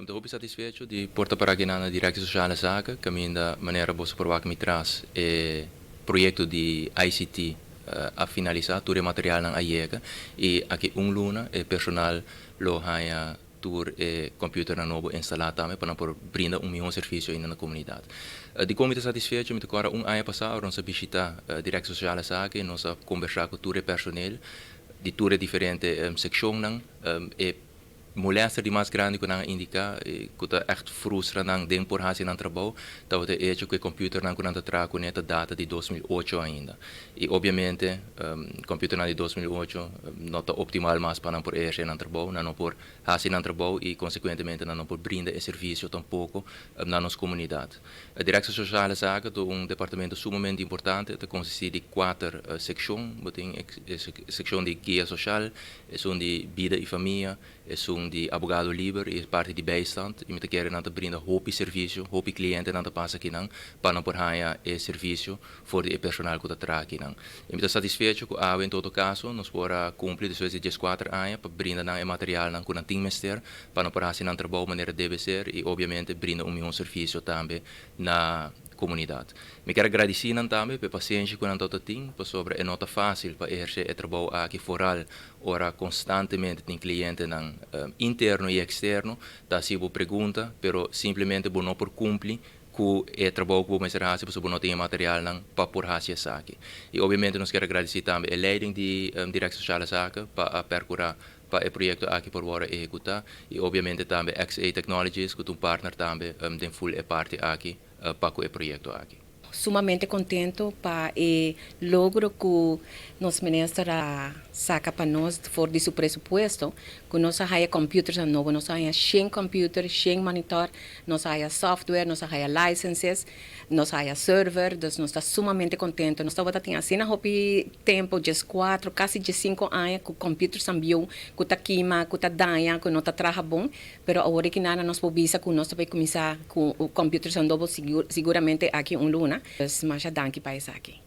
Mi ta hopi satisfecho di por ta pará aki na Directie Sociale Zaken, kaminda, manera boso por wak mi tras, e proyekto di ICT a finalisá, tur e materialnan a yega i aki un luna e personal lo haña tur e computernan nobo instalá tambe pa nan por brinda un mihó servisio ainda na komunidat. Dikon mi ta satisfecho? Mi ta kòrda un aña pasá ora nos a bishitá Directie Sociale Zaken i nos a kombersá ku tur e personel di tur e diferente sekshonnan. E molester di mas grandi ku nan a indiká ku ta ègt frustra nan den por hasi nan trabou tabata e echo ku e computernan ku nan ta traha kuné ta data di 2008 ainda. I obviamente computernan di 2008 no ta optimal mas pa nan por ehersé nan trabou, nan no por hasi nan trabou i konsekuentemente nan no por brinda e servisio tampoko na nos komunidat. Directie Sociale Zaken ta un departamento sumamente importante, e ta konsistí di kuater sekshon. Bo tin e sekshon di guia sosial, esun di bida i famia, esun di abogado liber i e parti di bijstand. I mi ta kere nan ta brinda hopi servisio, hopi klientenan ta pasa akinan pa nan por haña e servisio for di e personal ku ta traha akinan. I mi ta satisfecho ku awe en todo kaso nos por a kumpli despues di 14 aña pa brinda nan e materialnan ku nan tin mester pa nan por hasi nan trabou manera debe ser i obviamente brinda un mihó servisio tambe na komunidat. Mi kier a gradisí nan tambe pa e pasiensha ku nan tabata tin pasobra e no ta fásil pa ehersé e trabou aki foral ora konstantemente tin klientenan interno i eksterno ta hasi bo pregunta pero simplemente bo no por kumpli ku e trabou ku bo mester hasi pasobra bo no tin e materialnan pa por hasi esaki. I obviamente nos kier a gradisí tambe e leiding di Directie Sociale Zaken pa a perkurá pa e proyekto aki por wòrdu ehekutá i obviamente tambe XA Technologies ku ta un partner tambe den ful e parti aki pa ku e proyekto aki. Sumamente contento pa e logro cu nos minister a saca pa nos for di su presupuesto, cu nos a haya computers nobo, nos a haya 100 computer, 100 monitor, nos a haya software, nos a haya licenses, nos a haya server, dus nos ta sumamente contento. Nos tabata tin asina hopi tempo, 14, casi 15 aña, cu computers bieu, cu ta kima, cu ta daña, cu no ta traha bon, pero awor cu nada nos por bisa cu nos ta bay cuminsa cu computers nobo seguramente aki un luna. Dus masha danki pa esaki.